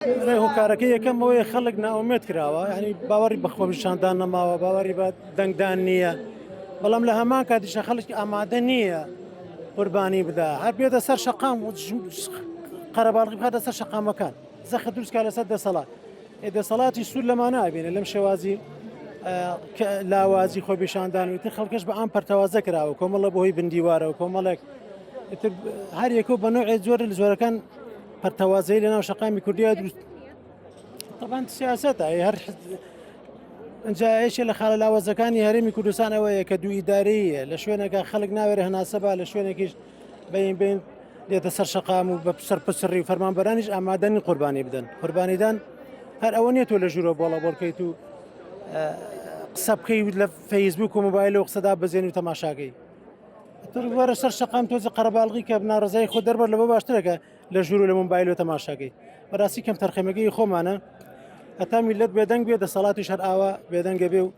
هۆکارەکەی یەکەم ئەوەیە خەڵک نائومێد کراوە، یانی باوەڕی بە خۆپیشاندان نەماوە، باوەڕی بە دەنگدان نییە، بەڵام لە هەمان کاتیشە خەڵکی ئامادە نییە قوربانی بدا، هەر بێتە سەر شەقام و قەرەباڵغی بخاتە سەر شەقامەکان، زەخت دروستکا لەسەر دەسەڵات. ئێ دەسەڵاتی سوور لەمانە ئەبینێ لەم شێوازی لاوازی خۆپیشاندان و ئیتر خەڵکەش بە ئام پەرتەوازە کراوە، کۆمەڵە بەهۆی بندیوارەوە، کۆمەڵێک ئیتر هەر یەکە و بە نەوعێ جۆر لە جۆرەکان پەرتەوازەی لەناو شەقامی کوردیا دروست طبعا سیاسەتە هەر ئەجا یەکێ لە خاڵە لاوازەکانی هەرێمی کوردستان ئەوەیە کە دوو ئیدارەیە لە شوێنێکە خەڵک ناوێرە هەناسە با لە شوێنێکیش بین بین دێتە سەر شەقام و بە سەر پچڕی و فەرمانبەرانیش ئامادەنی قوربانی بدەن قوربانیدان هەر ئەوە نیە تۆ لە ژوورە بۆڵە بۆڵکەیت و قسە بکەیت لە فەیسبوک و مۆبایل و قسەدا بەزێن و تەماشاکەی تر وەرە سەر شەقام تۆزە قەرەباڵغی کە ناڕزای خۆ دەربەر لەوە باشترەکە لە ژوور و لە مۆبایل و تەماشاکەی بەڕاستی کەم تەرخەمەکەی خۆمانە هەتا میلەت بێدەنگ بێ دەسەڵاتی شەر ئاوا بێدەنگە بێ و.